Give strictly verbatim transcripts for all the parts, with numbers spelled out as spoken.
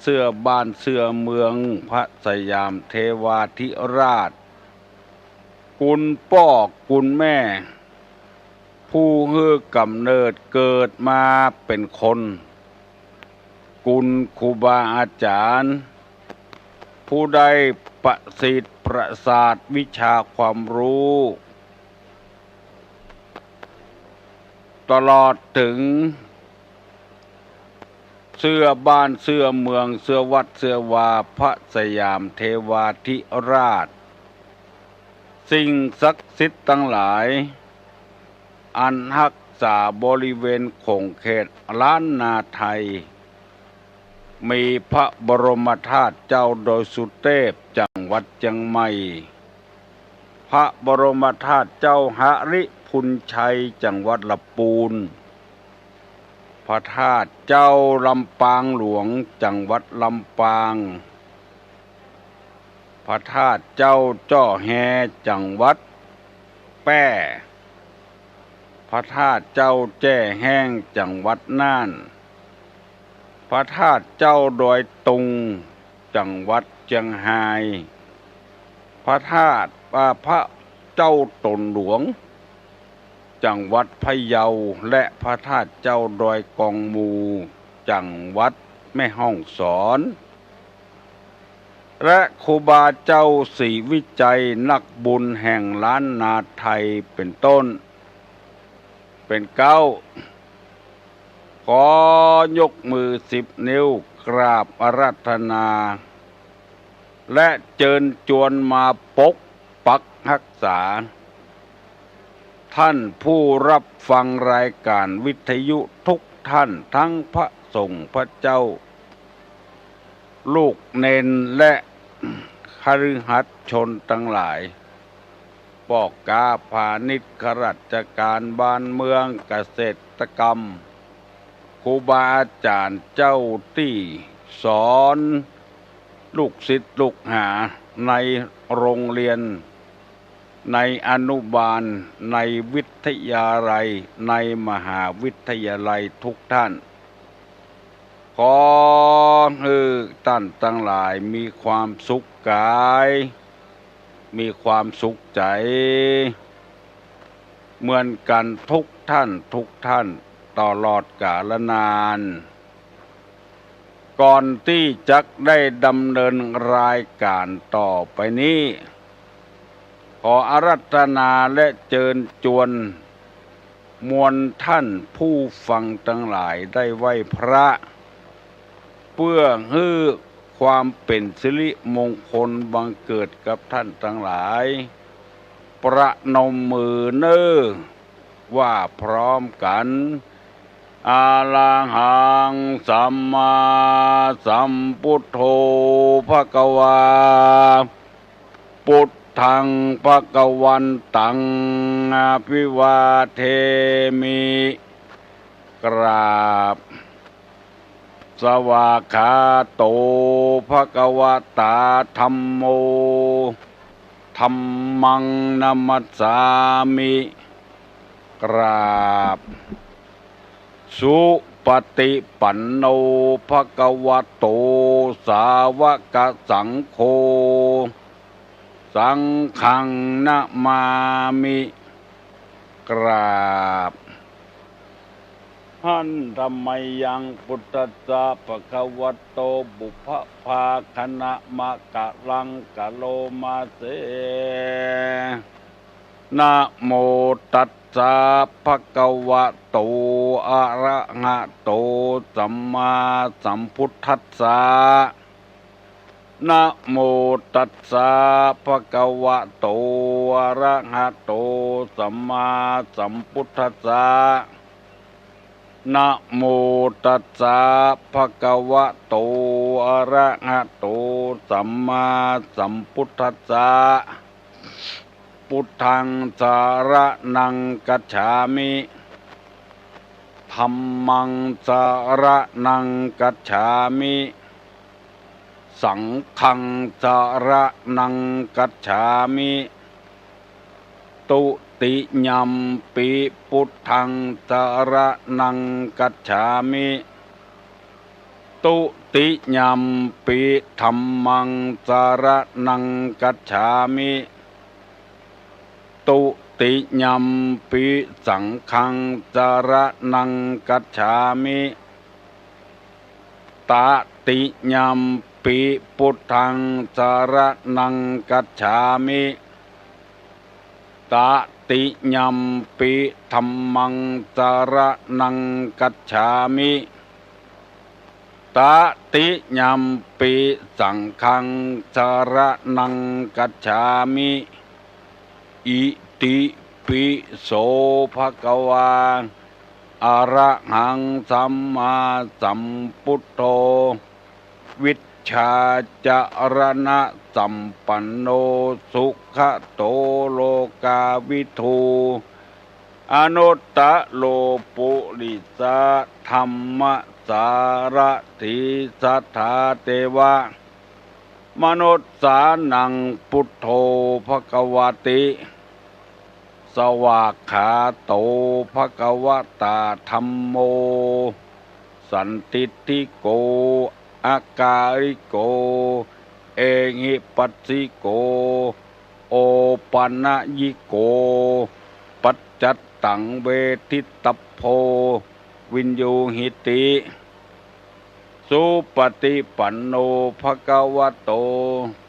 เสื้อบ้านเสื้อเมืองพระสยามเทวาธิราช กุลป้อกุลแม่ ผู้หื้อกำเนิดเกิดมาเป๋นคน กุลครูบาอาจ๋ารย์ ผู้ได้ประสิทธิ์ประสาทวิชาความรู้ ตลอดเถิง เสื้อบ้านเสื้อเมืองเสื้อวัดเสื้อวาพระสยามเทวาธิราช สิ่งศักดิ์สิทธิ์ตังหลาย อันฮักษาบริเวณขงเขตล้านนาไทย มีพระบรมธาตุเจ้าดอยสุเตพจังหวัดเจียงใหม่ พระบรมธาตุเจ้าหริภุญชัยจังหวัดละปูน พระธาตุเจ้าลำปางหลวงจังหวัดลำปาง พระธาตุเจ้าจ้อแฮจังหวัดแป้ พระธาตุเจ้าแจ้แฮงจังหวัดน่าน พระธาตุเจ้าดอยตุงจังหวัดเจียงฮาย พระธาตุ อ่า พระเจ้าตนหลวงจังหวัดพะเยา และพระธาตุเจ้าดอยกองมูจังหวัดแม่ฮ่องสอน และครูบาเจ้าศรีวิชัยนักบุญแห่งล้านนาไทยเป๋นต้น เป๋นเก๊า ขอยกมือสิบนิ้วกราบอาราธนา และเจิญจวนมาปกปักฮักษา ท่านผู้รับฟังรายการวิทยุทุกท่าน ทั้งพระสงฆ์พระเจ้า ลูกเณร และคฤหัสถ์ชนตังหลาย ป้อก๊าพาณิชย์ ข้าราชการบ้านเมือง เกษตรกรรม ครูบาอาจ๋ารย์เจ้าตี้สอนลูกศิษย์ลูกหาในโรงเรียน ในอนุบาล ในวิทยาลัย ในมหาวิทยาลัยทุกท่าน ขอหื้อต้านตังหลายมีความสุขกาย มีความสุขใจ๋ เหมือนกั๋นทุกท่านทุกท่านตลอดกาลนาน ก่อนตี้จักได้ดำเนินรายการต่อไปนี้ ขออาราธนาและเจิญจวนมวลท่านผู้ฟังตังหลายได้ไหว้พระ เพื่อหื้อความเป๋นสิริมงคลบังเกิดกับท่านตังหลาย ประนมมือเน่อ ว่าพร้อมกั๋น อะระหังสัมมาสัมพุทโธภะคะวา พุทธังภะคะวันตัง อะภิวาเทมิ กราบ สวากขาโต ภะคะวะตา ธัมโม ธัมมัง นะมัสสามิ กราบ สุปะติปันโน ภะคะวะโต สาวกสังโฆ สังฆัง นะมามิ กราบ หันทะมะยัง พุทธัสสะ ภะคะวะโต ปุพพะภาคะนะมะกะลัง กะโรมาเส นะโมตัสสะ ภะคะวะโต อะระหะโต สัมมาสัมพุทธัสสะ นะโมตัสสะ ภะคะวะโต อะระหะโต สัมมาสัมพุทธัสสะ นะโมตัสสะ ภะคะวะโต อะระหะโต สัมมาสัมพุทธัสสะ พุทธัง สะระณัง คัจฉามิ ธัมมัง สะระณัง คัจฉามิ สังฆัง สะระณัง คัจฉามิ ตุติยัมปิ พุทธัง สะระณัง คัจฉามิ ต ทุติยัมปิธัมมังสรณังคัจฉามิ ทุติยัมปิสังฆังสรณังคัจฉามิ ตติยัมปิพุทธังสรณังคัจฉามิ ตติยัมปิธัมมังสรณังคัจฉามิ ตติยัมปิสังฆังสรณังคัจฉามิ อิติปิโสภะคะวา อะระหังสัมมาสัมพุทโธ วิชชาจรณะสัมปันโน สุขะโตโลกาวิทู อนุตตะโรปุริสะธัมมะสารถี สัทธาเทวะมนุสสานัง พุทโธภะคะวะติ สวากขาโตภะคะวะตา ธัมโม สันทิฏฐิโก อากาลิโก เอหิปัสสิโก โอปันญิโก ปัจจัตตังเวทิตัพโพ วินยูหิติ สุปฏิปันโนภะคะวะโต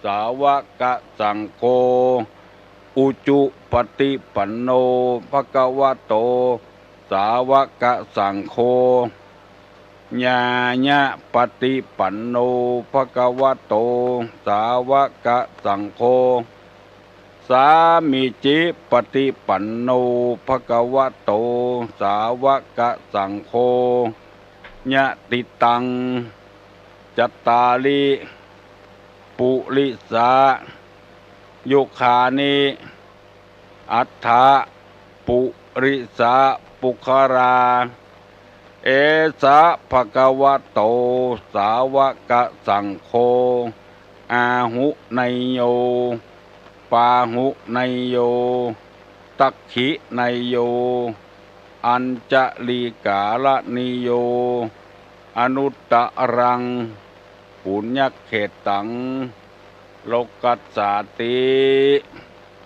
สาวกสังโฆ อุจุปฏิปันโนภะคะวะโต สาวกสังโฆ ญาณปฏิปันโนภะคะวะโต สาวกสังโฆ สามีจิปฏิปันโนภะคะวะโต สาวกสังโฆ ยะติตัง จัตตาริ ปุริสา ยุคานิ อัฏฐะ ปุริสา ปุคคลา เอสะภะคะวะโต สาวกสังโฆ อาหุเนยโย ปาหุเนยโย ตักขิเนยโย อัญจลีกาลเนยโย อนุตตรัง ปุญญเขตตัง โลกัสสาติ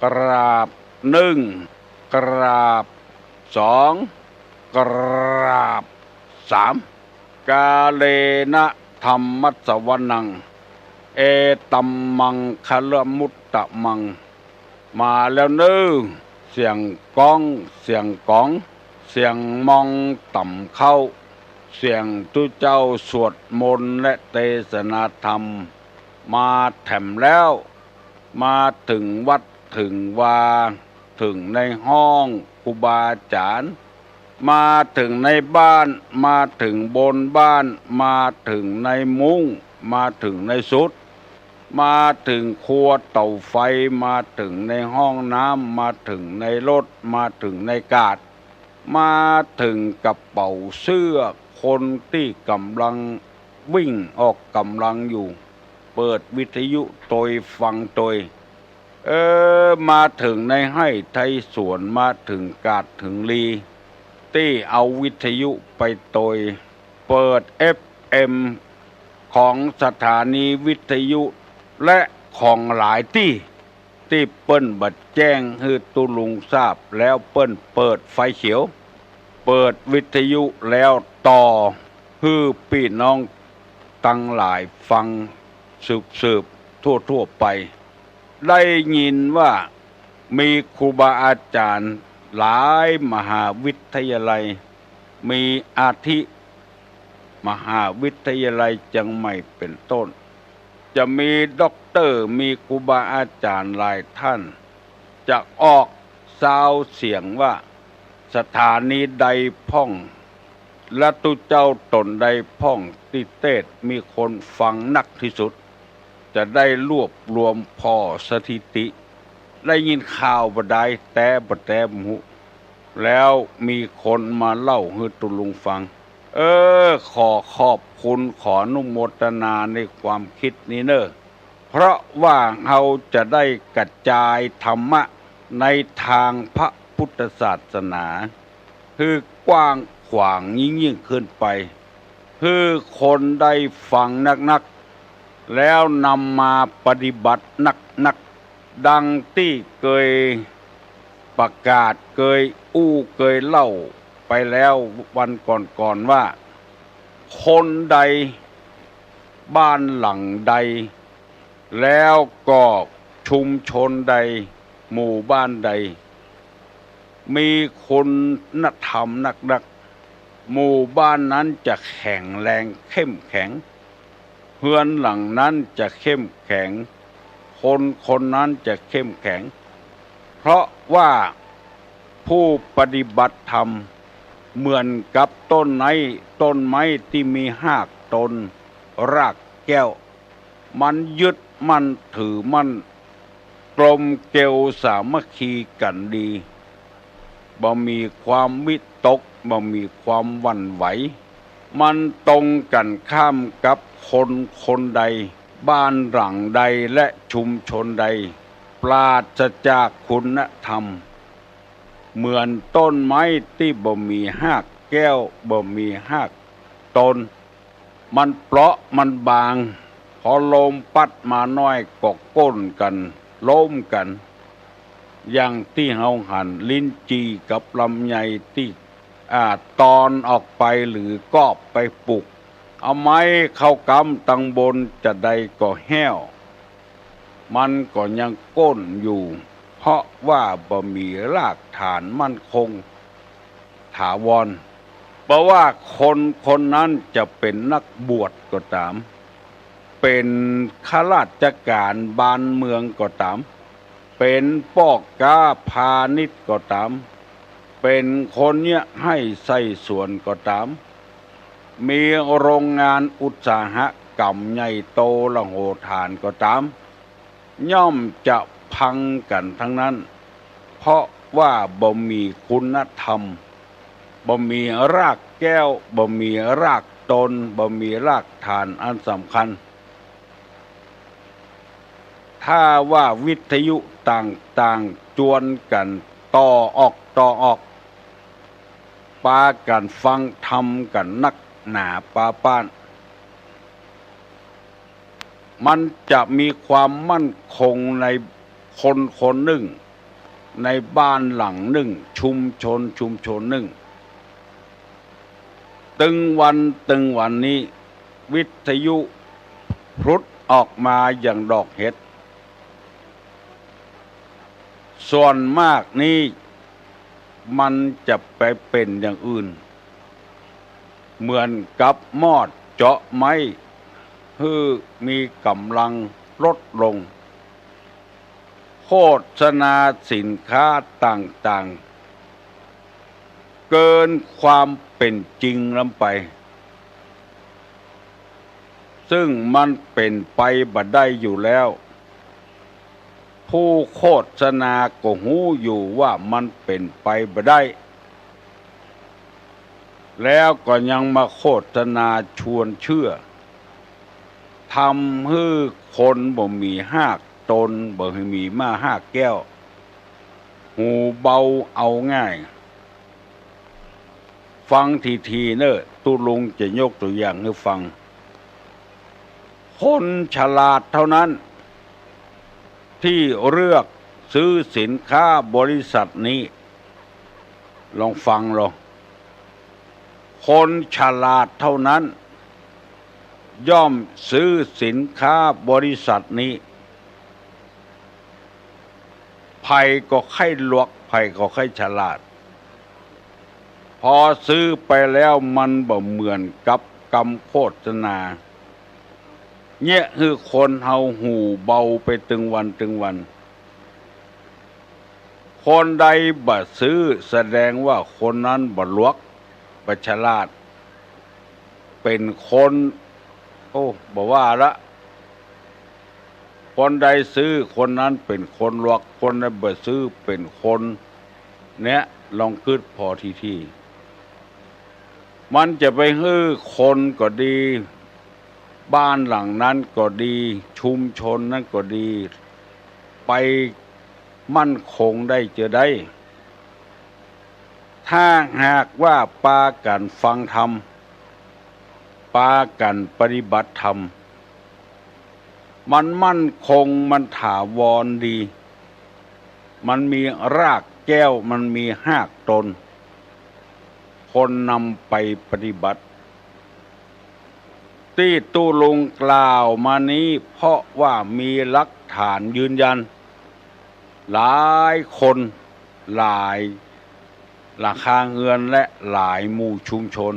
กราบนึ่ง กราบสอง กราบสาม กาเลนะธัมมัสสวนัง เอตัมมังคะละมุตตะมัง มาแล้วเน่อ เสียงก๊อง เสียงก๋อง เสียงมองต่ำเข้า เสียงตุ๊เจ้าสวดมนต์และเตสนาธรรม มาแถมแล้ว มาเถิงวัดเถิงวา เถิงในห้องครูบาอาจารย์ มาเถิงในบ้าน มาเถิงบนบ้าน มาเถิงในมุ้ง มาเถิงในสุด มาเถิงครัวเตาไฟ มาเถิงในห้องน้ำ มาเถิงในรถ มาเถิงในกาด มาเถิงกระเป๋าเสื้อคนตี้ก่ำลังวิ่งออกก่ำลังอยู่ เปิดวิทยุโตยฟังโตย เออ มาเถิงในไฮ่ไทสวน มาเถิงกาดเถิงลี ตี้เอาวิทยุไปโตย เปิดเอฟเอ็มของสถานีวิทยุ และของหลายตี้ ตี้เปิ้นบ่แจ้งหื้อตุ๊ลุงทราบ แล้วเปิ้นเปิดไฟเขียว เปิดวิทยุแล้วต่อหื้อปี้น้องตังหลายฟังสืบๆ ทั่วๆ ไป ได้ยินว่ามีครูบาอาจารย์หลายมหาวิทยาลัย มีอาทิมหาวิทยาลัยเจียงใหม่เป็นต้น จะมีด็อกเตอร์ มีครูบาอาจารย์หลายท่าน จะออกซาวเสียงว่าสถานีใดพ่อง และตุ๊เจ้าต๋นใดพ่องตี้เตสน์มีคนฟังนักตี้สุด จะได้รวบรวมผ่อสถิติ ได้ยินข่าวบ่ดาย แต๊บ่แต๊บ่ฮู้ แล้วมีคนมาเล่าหื้อตุ๊ลุงฟัง เออ ขอขอบคุณ ขออนุโมทนาในความคิดนี้เน่อ เพราะว่าเฮาจะได้กระจายธรรมะในทางพระพุทธศาสนา หื้อกว้างขวางยิ่งๆ ขึ้นไป หื้อคนได้ฟังนักๆ แล้วนำมาปฏิบัตินักๆ ดังตี้เกยประกาศ เกยอู้ เกยเล่าไปแล้ววันก่อนๆ ว่า คนใด บ้านหลังใด แล้วก็ชุมชนใด หมู่บ้านใด มีคุณธรรมนักๆ หมู่บ้านนั้นจะแข็งแรงเข้มแข็ง เฮือนหลังนั้นจะเข้มแข็ง คนคนนั้นจะเข้มแข็ง เพราะว่าผู้ปฏิบัติธรรมเหมือนกับต้นไม้ ต้นไม้ตี้มีฮากตน รากแก้ว มันยึดมั่นถือมั่น กลมเกลียวสามัคคีกั๋นดี บ่มีความวิตก บ่มีความหวั่นไหว มันตรงกั๋นข้ามกับคนคนใด บ้านหลังใด และชุมชนใด ปราศจากคุณธรรม เหมือนต้นไม้ตี้บ่มีฮากแก้ว บ่มีฮากตน มันเปราะมันบาง พอลมปั๊ดมาน้อยก็โก้นกั๋น ล้มกั๋น อย่างตี้เฮาหันลิ้นจี่กับลำไยตี้ อ่า ตอนออกไปหรือกอบไปปลูก เอาไม้เข้ากำตังบนจะใดก็แห้ว มันก็ยังโก้นอยู่ เพราะว่าบ่มีรากฐานมั่นคงถาวร บ่ว่าคนคนนั้นจะเป๋นนักบวชก็ต๋าม เป๋นข้าราชก๋านบ้านเมืองก็ต๋าม เป๋นป้อก๊าพาณิชย์ก็ต๋าม เป๋นคนเยียะไฮ่ใส่สวนก็ต๋าม มีโรงงานอุตสาหกรรมใหญ่โตมโหฬารก็ต๋าม ย่อมจะพังกั๋นทั้งนั้น เพราะว่าบ่มีคุณธรรม บ่มีรากแก้ว บ่มีรากตน บ่มีรากฐานอันสำคัญ ถ้าว่าวิทยุต่างๆ จวนกั๋นต่อออกต่อออก ปากั๋นฟังธรรมกั๋นนักหนาปาป๊าน มันจะมีความมั่นคงในคนคนนึ่ง ในบ้านหลังนึ่ง ชุมชนชุมชนนึ่ง ตึงวันตึงวันนี้ วิทยุผุดออกมาอย่างดอกเห็ด ส่วนมากนี้มันจะไปเป๋นอย่างอื่น เหมือนกับมอดเจาะไม้ หื้อมีก๋ำลังลดลง โฆษณาสินค้าต่างๆ เกินความเป๋นจริงล้ำไป ซึ่งมันเป๋นไปบ่ได้อยู่แล้ว ผู้โฆษณาก็ฮู้อยู่ว่ามันเป๋นไปบ่ได้ แล้วก็ยังมาโฆษณาชวนเชื่อ ทำหื้อคนบ่มีฮากตน บ่หื้อมีมาฮากแก้ว หูเบาเอาง่าย ฟังถี่ๆ เน่อ ตุ๊ลุงจะยกตั๋วอย่างหื้อฟัง คนฉลาดเท่านั้น ตี้เลือกซื้อสินค้าบริษัทนี้ ลองฟังลอง คนฉลาดเท่านั้น ย่อมซื้อสินค้าบริษัทนี้ ใผก็ใค่หลวก ใผก็ใค่ฉลาด พอซื้อไปแล้วมันบ่เหมือนกับกำโฆษณา เยียะหื้อคนเฮาหูเบาไปตึงวันตึงวัน คนใดบ่ซื้อแสดงว่าคนนั้นบ่หลวก บ่ฉลาด เป๋นคน โอ้ บ่ว่าละ คนใดซื้อคนนั้นเป๋นคนหลวก คนใดบ่ซื้อเป๋นคน เนี้ย ลองกึ๊ดผ่อทีๆ มันจะไปหื้อคนก็ดี บ้านหลังนั้นก็ดี ชุมชนนั้นก็ดี ไปมั่นคงได้เจือใด ถ้าหากว่าปากั๋นฟังธรรม ปากั๋นปฏิบัติธรรม มันมั่นคง มันถาวรดี มันมีรากแก้ว มันมีฮากตน คนนำไปปฏิบัติ ตี้ตุ๊ลุงกล่าวมานี้ เพราะว่ามีหลักฐานยืนยัน หลายคน หลายหลังคาเฮือน และหลายหมู่ชุมชน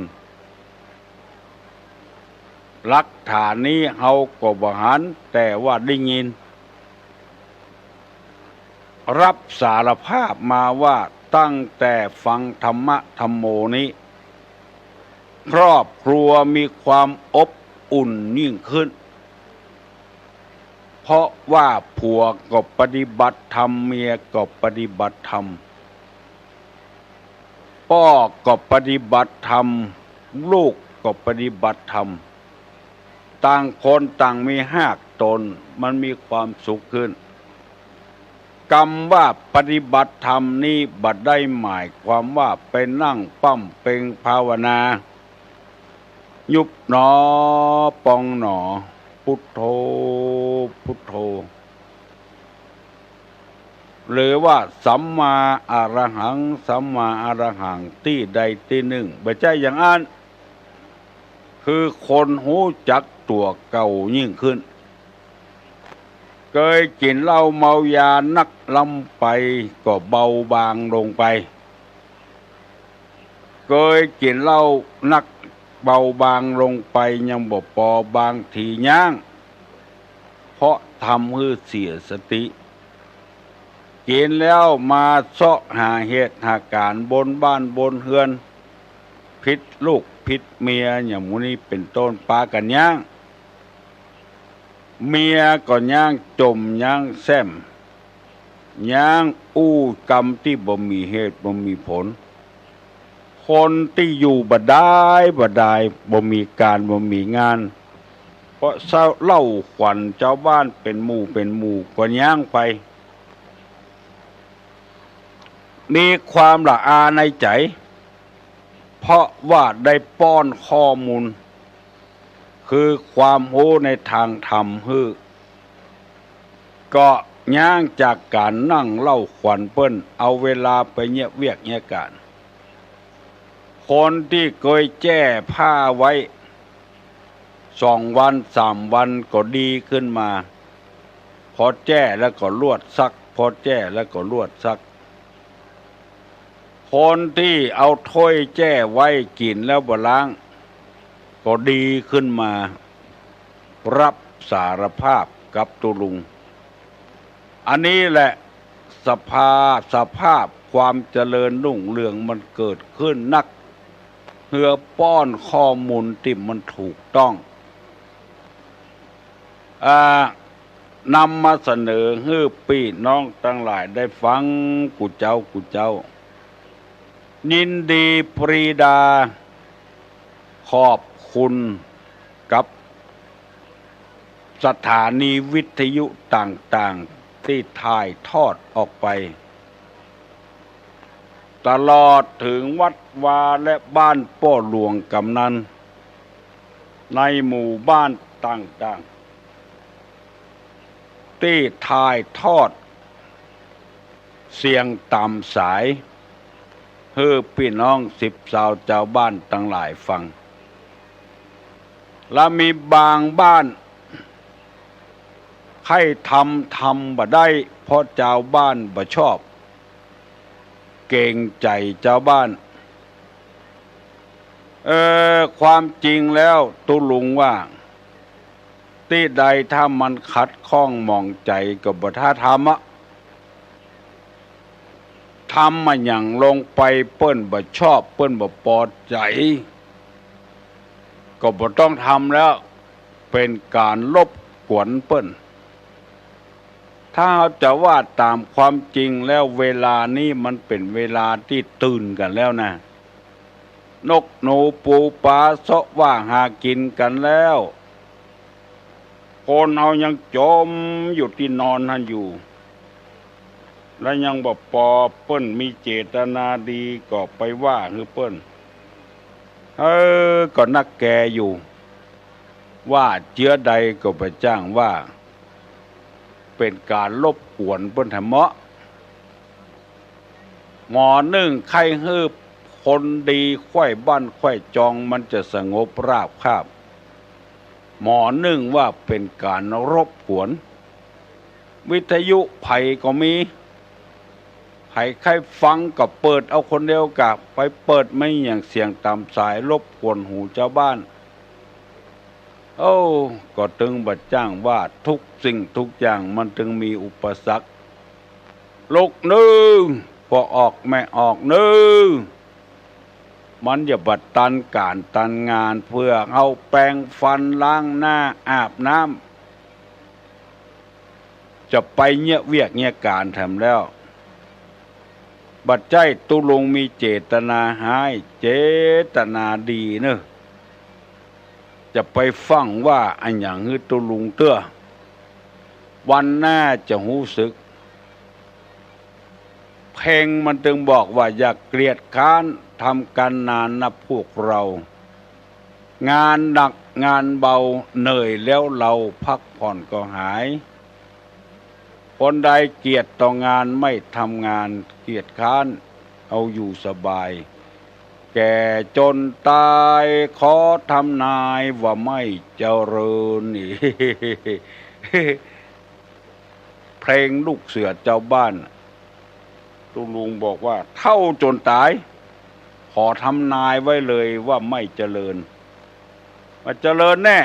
หลักฐานนี้เฮาก็บ่หัน แต่ว่าได้ยิน รับสารภาพมาว่าตั้งแต่ฟังธรรมะธัมโมนี้ ครอบครัวมีความอบอุ่นยิ่งขึ้น เพราะว่าผัวก็ปฏิบัติธรรม เมียก็ปฏิบัติธรรม ป้อก็ปฏิบัติธรรม ลูกก็ปฏิบัติธรรม ต่างคนต่างมีฮากตน มันมีความสุขขึ้น กำว่าปฏิบัติธรรมนี้บ่ได้หมายความว่าไปนั่งปั๊มเป็งภาวนา ยุบหนอ ปองหนอ พุทโธ พุทโธ หรือว่าสัมมาอะระหัง สัมมาอะระหัง ตี้ใดตี้นึ่ง บ่ใจ้อย่างอั้น คือคนฮู้จักตั๋วเก่ายิ่งขึ้น เกยกิ๋นเหล้าเมายานักล้ำไป ก็เบาบางลงไป เกยกิ๋นเหล้านัก เบาบางลงไปยังบ่ปอ บางทีย้าง เพราะทำหื้อเสียสติ กิ๋นแล้วมาเซาะหาเหตุหาก๋ารบนบ้านบนเฮือน ผิดลูกผิดเมีย อย่างหมู่นี้เป๋นต้น ปากั๋นย้าง เมียก็ย้างจ่มย้างแส้ม ย้างอู้กำตี้บ่มีเหตุบ่มีผล คนตี้อยู่บ่ดายบ่ดาย บ่มีก๋านบ่มีงาน เพราะเศร้าเล่าขวัญจาวบ้านเป๋นหมู่เป๋นหมู่ก็ย้างไป มีความละอาในใจ๋ เพราะว่าได้ป้อนข้อมูล คือความฮู้ในตางธรรมหื้อ ก็ย้างจากก๋านนั่งเล่าขวัญเปิ้น เอาเวลาไปเยียะเวียกเยียะก๋าน คนตี้เกยแจ้ผ้าไว้ สองวันสามวันก็ดีขึ้นมา พอแจ้แล้วก็ลวดซัก พอแจ้แล้วก็ลวดซัก คนตี้เอาถ้วยแจ้ไว้กิ๋นแล้วบ่ล้าง ก็ดีขึ้นมา รับสารภาพกับตุ๊ลุง อันนี้แหละสภา สภาพความเจริญรุ่งเรืองมันเกิดขึ้นนัก เฮือป้อนข้อมูลตี้มันถูกต้อง อ่า นำมาเสนอหื้อปี้น้องตังหลายได้ฟังกู้เจ๊ากู้เจ๊า ยินดีปรีดา ขอบคุณกับสถานีวิทยุต่างๆ ตี้ถ่ายทอดออกไป ตลอดเถิงวัดวาและบ้านป้อหลวงกำนัน ในหมู่บ้านต่างๆ ตี้ถ่ายทอดเสียงต๋ามสาย หื้อปี้น้องสิบซาวจาวบ้านตังหลายฟัง และมีบางบ้าน ใค่ทำ ทำบ่ได้ เพราะจาวบ้านบ่ชอบ เกรงใจ๋จาวบ้าน เออ ความจริงแล้วตุ๊ลุงว่า ตี้ใดถ้ามันขัดข้องหมองใจ๋ก็บ่ต้าทำอะ ทำอะหยังลงไปเปิ้นบ่ชอบ เปิ้นบ่ปอใจ๋ ก็บ่ต้องทำแล้ว เป๋นก๋านรบกวนเปิ้น ถ้าเฮาจะว่าต๋ามความจริงแล้ว เวลานี้มันเป๋นเวลาตี้ตื่นกั๋นแล้วนะ นกหนูปูปลาเซาะว่าหากิ๋นกั๋นแล้ว คนเฮายังจ่มอยู่ตี้นอนหั้นอยู่ และยังบ่ปอ เปิ้นมีเจตนาดีก็ไปว่าหื้อเปิ้น เออ ก็นักแกอยู่ ว่าเจื้อใดก็บ่จ้างว่า เป๋นก๋านรบกวนเปิ้นแถมเมาะ หมอนึ่งใค่หื้อคนดีใคว่บ้านใคว่จองมันจะสงบราบคาบ หมอนึ่งว่าเป๋นก๋านรบกวน วิทยุใผก็มี ใผใค่ฟังก็เปิดเอาคนเดียวกะ ไปเปิดมาหยังเสียงต๋ามสายรบกวนหูจาวบ้าน โอ้ ก็ตึงบ่จ้างว่า กู้สิ่งกู้อย่างมันตึงมีอุปสรรค ลูกเน่อ ป้อออกแม่ออกเน่อ มันอย่าบ่ตันก๋านตันงาน เปื้อเฮาแปรงฟันล้างหน้าอาบน้ำ จะไปเยียะเวียกเยียะก๋านแถมแล้ว บ่ใจ้ตุ๊ลุงมีเจตนาฮ้าย เจตนาดีเน่อ จะไปฟั่งว่าอะหยังหื้อตุ๊ลุงเตื้อ วันหน้าจะฮู้สึก เพลงมันตึงบอกว่า อย่าเกียจคร้านทำการนานนะพวกเรา งานหนักงานเบาเหนื่อยแล้วเรา พักผ่อนก็หาย คนใดเกียจต่องานไม่ทำงาน เกียจคร้านเอาอยู่สบาย แก่จนต๋ายขอทำนายว่าไม่เจริญ นี่ เพลงลูกเสือจาวบ้าน ตุ๊ลุงบอกว่า เฒ่าจนต๋าย ขอทำนายไว้เลยว่าไม่เจริญ บ่เจริญแน่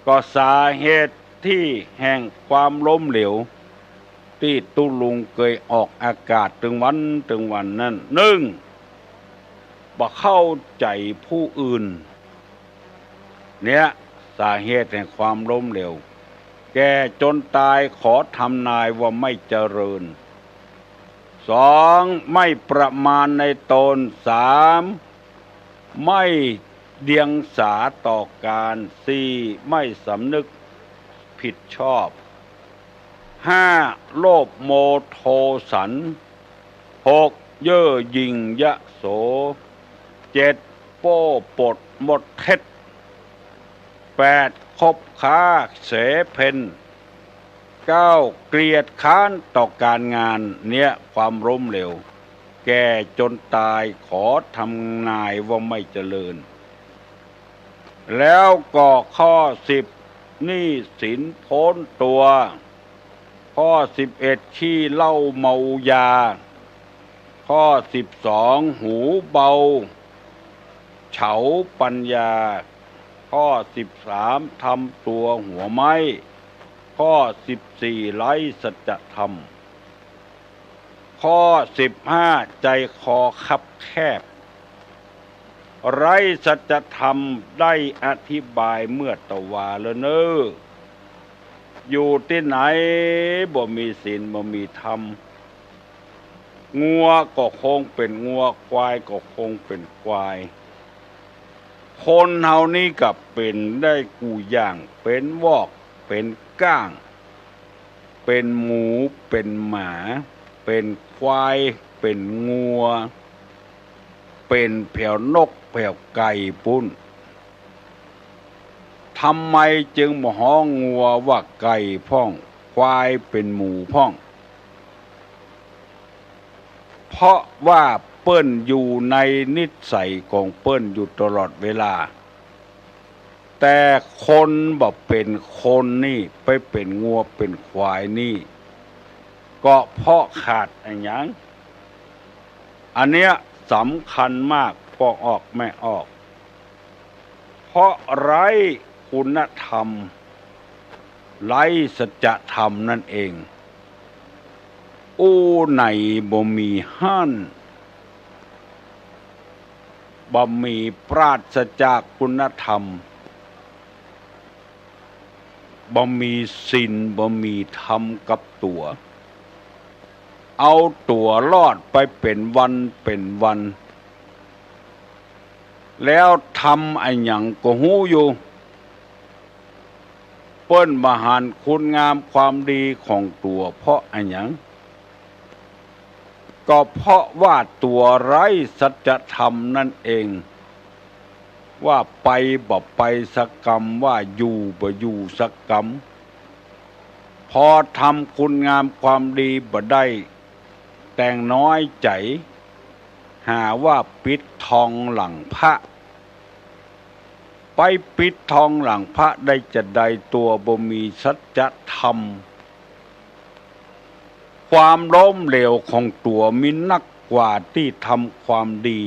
ก็สาเหตุตี้แห่งความล้มเหลว ตี้ตุ๊ลุงเกยออกอากาศตึงวันตึงวันนั้น นึ่ง บ่เข้าใจ๋ผู้อื่น เนี่ย สาเหตุแห่งความล้มเหลว แก่จนต๋ายขอทำนายว่าไม่เจริญ สอง ไม่ประมาณในตน สาม ไม่เดียงสาต่อการ สี่ ไม่สำนึกผิดชอบ ห้า โลภโมโทสัน หก เย่อหยิ่งยโส เจ็ด โป้ปดมดเท็จ แปด คบค้าเสเพล เก้า เกียจคร้านต่อการงาน เนี่ย ความล้มเหลว แก่จนต๋ายขอทำนายว่าไม่เจริญ แล้วก็ข้อสิบ หนี้สินพ้นตัว ข้อสิบเอ็ด ขี้เหล้าเมายา ข้อสิบสอง หูเบาเฉาปัญญา ข้อสิบสาม ทำตัวหัวไม้ ข้อสิบสี่ ไร้สัจธรรม ข้อสิบห้า ใจคอคับแคบ ไร้สัจธรรมได้อธิบายเมื่อตะวาแล้วเน่อ อยู่ตี้ไหนบ่มีศีลบ่มีธรรม งัวก็คงเป๋นงัว ควายก็คงเป๋นควาย คนเฮานี้ก็เป๋นได้กู้อย่าง เป๋นวอก เป๋นก้าง เป๋นหมู เป๋นหมา เป๋นควาย เป๋นงัว เป๋นแผวนกแผวไก่ปู้น ทำไมจึงบ่ฮ้องงัวว่าไก่พ่อง ควายเป๋นหมูพ่อง เพราะว่าเปิ้นอยู่ในนิสัยของเปิ้นอยู่ตลอดเวลา แต่คนบ่เป๋นคนนี่ ไปเป๋นงัวเป๋นควายนี่ ก็เพราะขาดอะหยัง อันเนี้ยสำคัญมาก ป้อออกแม่ออก เพราะไร้คุณธรรม ไร้สัจธรรมนั่นเอง อู้ไหนบ่มีหั้น บ่มี ปราศจากคุณธรรม บ่มีศีล บ่มีธรรมกับตั๋ว เอาตั๋วรอดไปเป๋นวันเป๋นวัน แล้วทำอะหยังก็ฮู้อยู่ เปิ้นบ่หันคุณงามความดีของตั๋วเพราะอะหยัง ก็เพราะว่าตั๋วไร้สัจธรรมนั่นเอง ว่าไปบ่ไปสักกำ ว่าอยู่บ่อยู่สักกำ พอทำคุณงามความดีบ่ได้ แตงน้อยใจ๋ หาว่าปิดทองหลังพระ ไปปิดทองหลังพระได้จาใด ตั๋วบ่มีสัจธรรม ความล้มเหลวของตั๋วมีนักกว่าตี้ทำความดี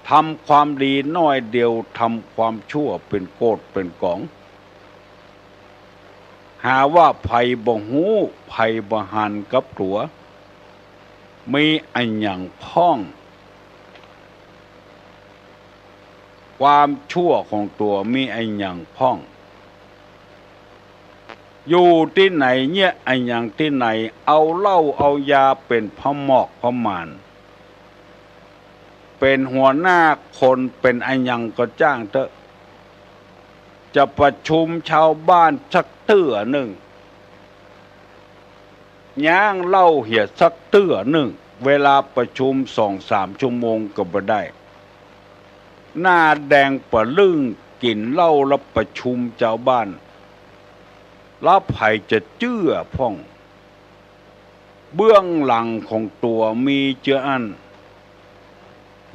ทำความดีน้อยเดียว ทำความชั่วเป๋นโกดเป๋นก๋อง หาว่าใผบ่ฮู้ ใผบ่หันกับตั๋ว มีอะหยังพ่อง ความชั่วของตั๋วมีอะหยังพ่อง อยู่ตี้ไหน เยียะอะหยังตี้ไหน เอาเหล้าเอายาเป๋นผ้าหมอกผ้าม่าน เป๋นหัวหน้าคน เป๋นอะหยังก็จ้างเต๊อะ จะประชุมชาวบ้านสักเตื้อนึ่ง ย้างเหล้าเหียสักเตื้อนึ่ง เวลาประชุมสองสามชั่วโมงก็บ่ได้ หน้าแดงปะลึ้ง กิ๋นเหล้าแล้วประชุมจาวบ้าน แล้วใผจะเจื้อพ่อง เบื้องหลังของตั๋วมีเจื้ออั้น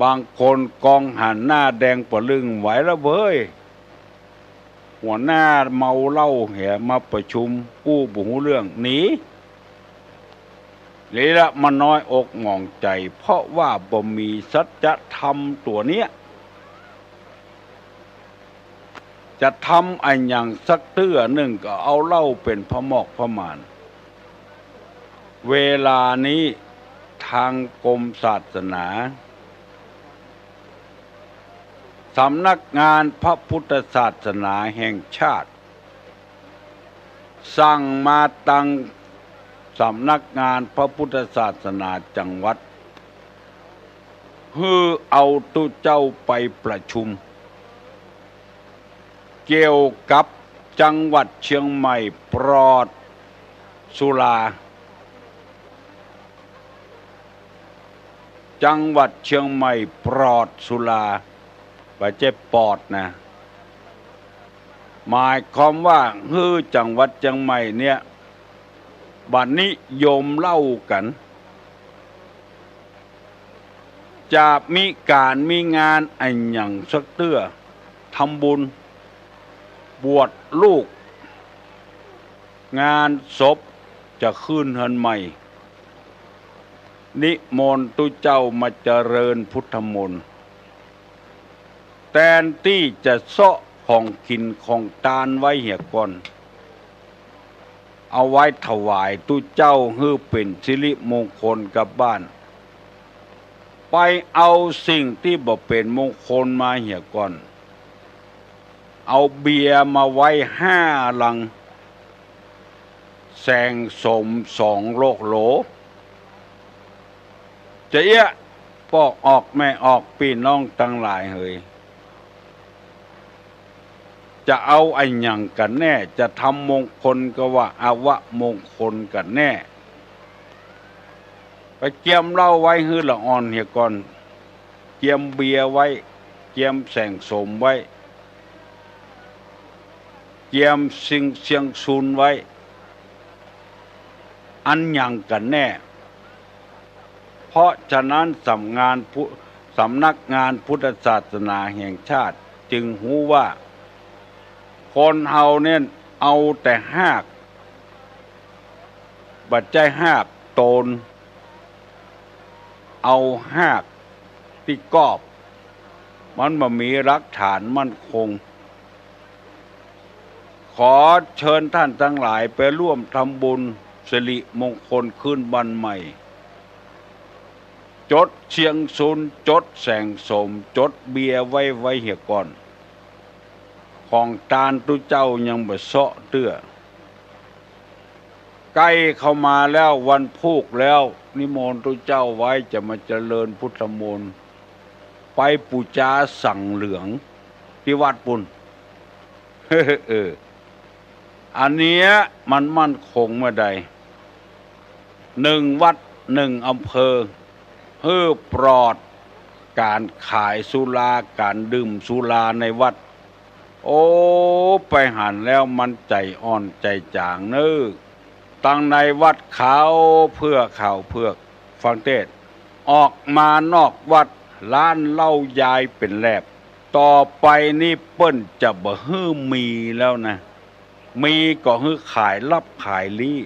บางคนกองหันหน้าแดงปะลึ้ง ไหวละเว้ย หัวหน้าเมาเหล้าเหียมาประชุม อู้บ่ฮู้เรื่อง หนี นี่ละมันน้อยอกหมองใจ๋ เพราะว่าบ่มีสัจธรรมตั๋วเนี้ย จะทำอะหยังสักเตื้อนึ่งก็เอาเหล้าเป๋นผ้าหมอกผ้าม่าน เวลานี้ทางกรมศาสนา สำนักงานพระพุทธศาสนาแห่งชาติ สั่งมาตังสำนักงานพระพุทธศาสนาจังหวัด หื้อเอาตุ๊เจ้าไปประชุม เกี่ยวกับจังหวัดเชียงใหม่ปลอดสุรา จังหวัดเชียงใหม่ปลอดสุรา บ่ใจ้ปอดนะ หมายความว่าหื้อจังหวัดเชียงใหม่เนี่ย บ่นิยมเหล้ากั๋น จะมีก๋านมีงานอะหยังสักเตื้อ ทำบุญ บวชลูก งานศพ จะขึ้นเฮือนใหม่ นิมนต์ตุ๊เจ้ามาเจริญพุทธมนต์ แตนตี้จะเซาะของกิ๋นของตานไว้เหียก่อน เอาไว้ถวายตุ๊เจ้าหื้อเป๋นสิริมงคลกับบ้าน ไปเอาสิ่งตี้บ่เป๋นมงคลมาเหียก่อน เอาเบียร์มาไว้ห้าลัง แสงโสมสองโลโหล จะเอี้ยะ ป้อออกแม่ออกปี้น้องตังหลายเหย จะเอาอะหยังกั๋นแน่ จะทำมงคลก็ว่าอวมงคลกั๋นแน่ ไปเกียมเหล้าไว้หื้อละอ่อนเหียก่อน เกียมเบียร์ไว้ เกียมแสงโสมไว้ เกียมสิ่งเซียงซุนไว้ อันหยังกั๋นแน่ เพราะฉะนั้นสำงานพุ-, สำนักงานพุทธศาสนาแห่งชาติจึงฮู้ว่า คนเฮาเนี่ยเอาแต่ฮาก บ่ใจ้ฮากโตน เอาฮากตี้กอบ มันบ่มีหลักฐานมั่นคง ขอเชิญท่านตังหลายไปร่วมทำบุญสิริมงคลขึ้นบ้านใหม่ จดเซียงซุน จดแสงโสม จดเบียร์ไว้ ไว้เหียก่อน ของตานตุ๊เจ้ายังบ่เซาะเตื้อ ใก้เข้ามาแล้ววันพูกแล้ว นิมนต์ตุ๊เจ้าไว้จะมาเจริญพุทธมนต์ ไปปู๋จาสังเหลืองตี้วัดปู้น เออ อันเนี้ยมันมั่นคงเมื่อใด หนึ่งวัดหนึ่งอำเภอ หื้อปลอด ก๋านขายสุรา ก๋านดื่มสุราในวัด โอ้ ไปหันแล้วมันใจ๋อ่อนใจ๋จ๋างเน่อ ตังในวัดขาวเผือก ขาวเผือก ฟังเตสน์ ออกมานอกวัด ร้านเหล้ายายเป๋นแหลบ ต่อไปนี้เปิ้นจะบ่หื้อมีแล้วนะ มีก็หื้อขายลับขายลี้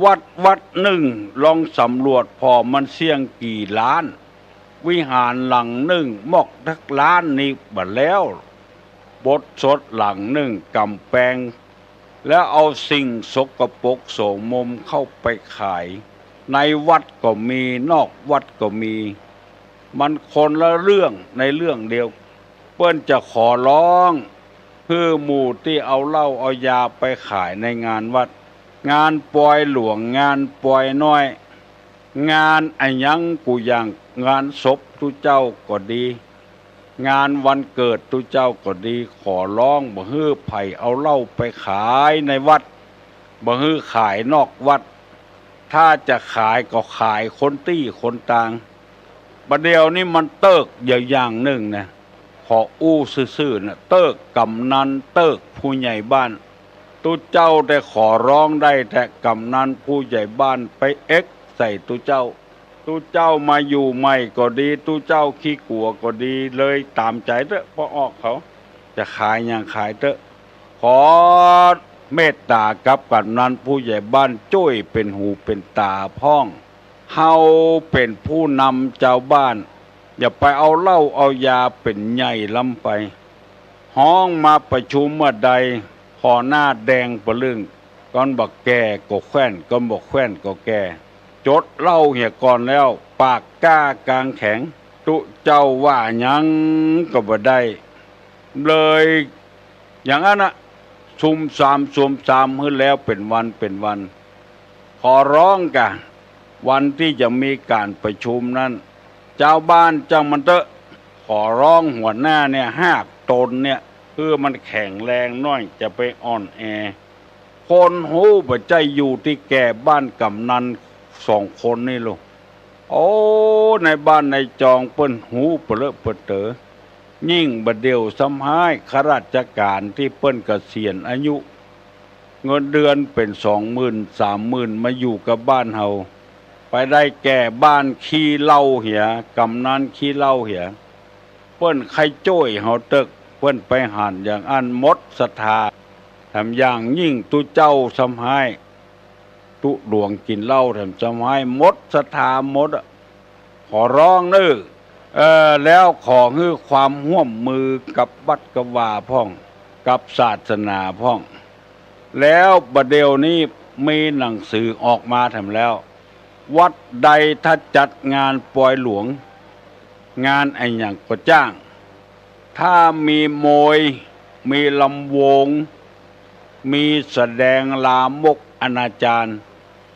วัดวัดนึ่งลองสำรวจผ่อมันเสี้ยงกี่ล้าน วิหารหลังนึ่งมอกจักล้านนี้บ่แล้ว โบสถ์หลังนึ่งก๋ำแปง แล้วเอาสิ่งสกปรกโสมมเข้าไปขาย ในวัดก็มี นอกวัดก็มี มันคนละเรื่องในเรื่องเดียว เปิ้นจะขอร้อง หื้อหมู่ตี้เอาเหล้าเอายาไปขายในงานวัด งานปอยหลวง งานปอยน้อย งานอะหยังกู้อย่าง งานศพตุ๊เจ้าก็ดี งานวันเกิดตุ๊เจ้าก็ดี ขอร้องบ่หื้อใผเอาเหล้าไปขายในวัด บ่หื้อขายนอกวัด ถ้าจะขายก็ขายคนตี้คนตาง บ่าเดี่ยวนี้มันเติ๊กอยู่อย่างนึ่งนะ ขออู้ซื่อๆ นะ เติ๊กก๋ำนัน เติ๊กผู้ใหญ่บ้าน ตุ๊เจ้าได้ขอร้องได้แต๊ ก๋ำนันผู้ใหญ่บ้านไปเอ็กใส่ตุ๊เจ้า ตุ๊เจ้ามาอยู่ใหม่ก็ดี ตุ๊เจ้าขี้กั๋วก็ดี เลยต๋ามใจ๋เต๊อะ ป้อออกเขา จะขายหยังขายเต๊อะ ขอเมตต๋ากับก๋ำนันผู้ใหญ่บ้านจ้วยเป๋นหูเป๋นต๋าพ่อง เฮาเป๋นผู้นำจาวบ้าน อย่าไปเอาเหล้าเอายาเป๋นใหญ่ล้ำไป ฮ้องมาประชุมเมื่อใด ผ่อหน้าแดงปะลึ่ง ก้อนบ่าแก่ก็แคว่น ก้อนบ่าแคว่นก็แก่ จดเหล้าเหียก่อนแล้ว ปากกล้ากางแข็ง ตุ๊เจ้าว่าหยังก็บ่ได้ เลยอย่างนั้นนะ ซุมสาม ซุมสาม หื้อแล้วเป๋นวันเป๋นวัน ขอร้องกา วันตี้จะมีก๋านประชุมนั้น จาวบ้านจ้างมันเต๊อะ ขอร้องหัวหน้าเนี่ย ห้าต๋นเนี่ย หื้อมันแข็งแรงหน้อย จะไปอ่อนแอ คนฮู้บ่ใจ้อยู่ตี้แก่บ้านก๋ำนันสองคนนี่ลูก โอ้ ในบ้านในจองเปิ้นฮู้เปลอะเปอเต๋อ ยิ่งบ่าเดี่ยวซ้ำฮ้าย ข้าราชก๋านตี้เปิ้นเกษียณอายุ เงินเดือนเป๋นสองหมื่น สามหมื่น มาอยู่กับบ้านเฮา ไปได้แก่บ้านขี้เหล้าเหีย ก๋ำนันขี้เหล้าเหีย เปิ้นใค่จ้วยเฮาเต๊อะ เปิ้นไปหันอย่างอั้นหมดศรัทธา แถมอย่างยิ่งตุ๊เจ้าซ้ำฮ้าย ตุ๊หลวงกิ๋นเหล้าแถมซ้ำฮ้าย หมดศรัทธาหมดอะ ขอร้องเน่อ เออ แล้วขอหื้อความฮ่วมมือกับวัดกับวาพ่อง กับศาสนาพ่อง แล้วบ่าเดี่ยวนี้มีหนังสือออกมาแถมแล้ว วัดใดถ้าจัดงานปอยหลวง งานอะหยังก็จ้าง ถ้ามีมวย มีลำวง มีแสดงลามกอนาจาร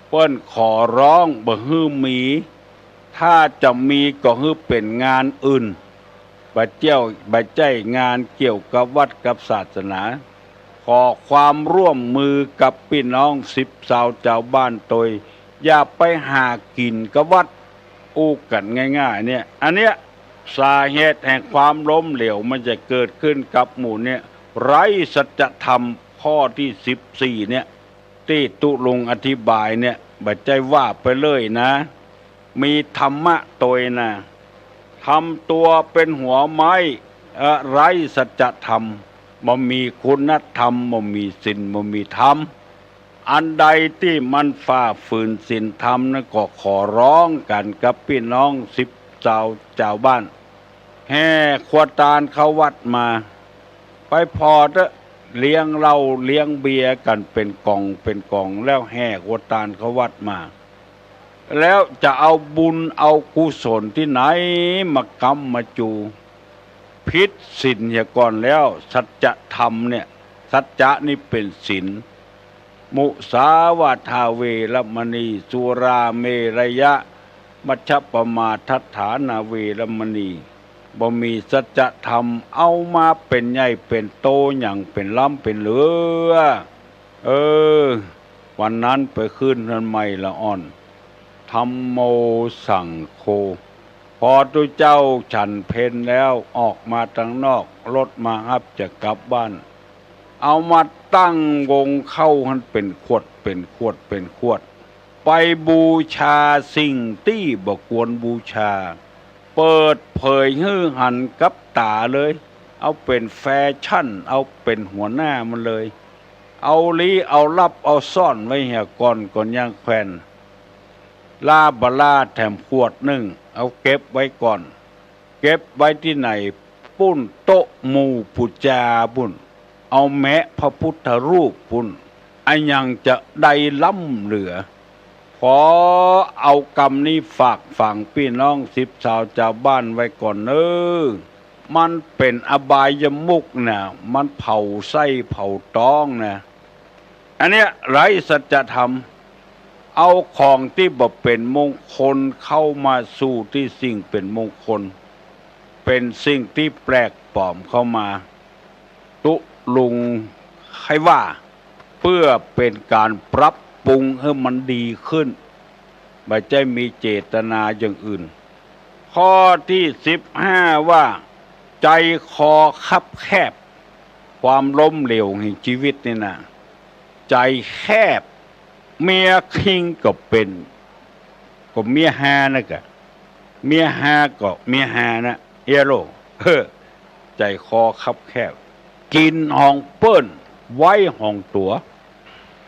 เปิ้นขอร้องบ่หื้อมี ถ้าจะมีก็หื้อเป๋นงานอื่น บ่าเจ้า บ่าใจ้งานเกี่ยวกับวัดกับศาสนา ขอความฮ่วมมือกับปี้น้องสิบซาวจาวบ้านตวย อย่าไปหากิ๋นกับวัด อู้กั๋นง่ายๆ เนี่ย อันเนี้ย สาเหตุแห่งความล้มเหลวมันจะเกิดขึ้นกับหมู่เนี่ย ไร้สัจธรรมข้อตี้สิบสี่เนี่ย ตี้ตุ๊ลุงอธิบายเนี่ย บ่าใจ้ว่าไปเลยนะ มีธรรมะตวยนะ ทำตัวเป๋นหัวไม้ เอ่อ ไร้สัจธรรม บ่มีคุณธรรม บ่มีศีล บ่มีธรรม อันใดตี้มันฝ่าฝืนศีลธรรมนั้นก็ขอร้องกั๋นกับปี้น้องสิบซาวจาวบ้าน แห่ขวดตานเข้าวัดมา ไปผ่อเต๊อะ เลี้ยงเหล้าเลี้ยงเบียร์กั๋นเป๋นก๋องเป๋นก๋อง แล้วแห่ขวดตานเข้าวัดมา แล้วจะเอาบุญเอากุศลตี้ไหนมาก๊ำมาจู ผิดศีลเหียก่อนแล้ว สัจธรรมเนี่ย สัจจะนี่เป๋นศีล มุสาวาทาเวรมณี สุราเมรยะ มัชฌปมาทัฏฐานาเวรมณี บ่มีสัจธรรม เอามาเป๋นใหญ่เป๋นโตหยัง เป๋นล้ำเป๋นเหลือ เออ วันนั้นไปขึ้นเฮือนใหม่ละอ่อน ธัมโม สังโฆ พอตุ๊เจ้าฉันเพลแล้วออกมาตังนอก รถมาฮับจะกลับบ้าน เอามาตั้งวงเข้าหั้นเป๋นขวด เป๋นขวด เป๋นขวด ไปบูชาสิ่งตี้บ่ควรบูชา เปิดเผยหื้อหันกับต๋าเลย เอาเป๋นแฟชั่น เอาเป๋นหัวหน้ามันเลย เอาลี้เอาลับเอาซ่อนไว้เหียก่อน ก่อนย่างแควน ล้าบ่ล้าแถมขวดนึ่ง เอาเก็บไว้ก่อน เก็บไว้ตี้ไหน ปุ้นโต๊ะหมู่ปู๋จาปุ้น เอาแมะพระพุทธรูปปุ้น อะหยังจะได้ล้ำเหลือ ขอเอากำนี้ฝากฝังปี้น้องสิบสาวจาวบ้านไว้ก่อนเน้อ มันเป๋นอบายมุขน่ะ มันเผาไส้เผาต๊องน่ะ อันเนี้ยไร้สัจธรรม เอาของตี้บ่เป๋นมงคลเข้ามาสู่ตี้สิ่งเป๋นมงคล เป๋นสิ่งตี้แปลกปลอมเข้ามา ตุ๊ลุงใค่ว่า เปื้อเป๋นก๋านปรับปรุงหื้อมันดีขึ้น บ่ใจ้มีเจตนาอย่างอื่น ข้อตี้สิบห้าว่า ใจ๋คอคับแคบ ความล้มเหลวแห่งจีวิตนี่นะ ใจ๋แคบ เมียคิงก็เป๋น ก็เมียฮานะกะ เมียฮาก็เมียฮานะ เอียโล เออ ใจ๋คอคับแคบ กิ๋นของเปิ้น ไว้ของตั๋ว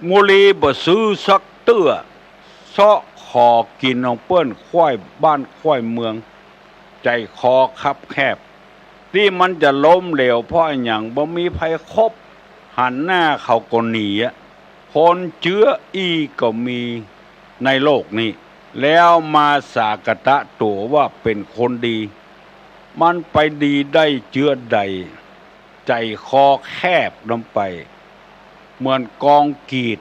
มูลีบ่ซื้อสักเตื้อ เซาะขอกิ๋นของเปิ้น คว้ายบ้านคว้ายเมือง ใจ๋คอคับแคบ ตี้มันจะล้มเหลวเพราะอะหยัง บ่มีใผคบ หันหน้าเขาก็หนีอะ คนเจื้ออี้ก็มีในโลกนี้ แล้วมาสากตะตั๋วว่าเป๋นคนดี มันไปดีได้เจื้อใด ใจ๋คอแคบลงไป เหมือนกองกรีด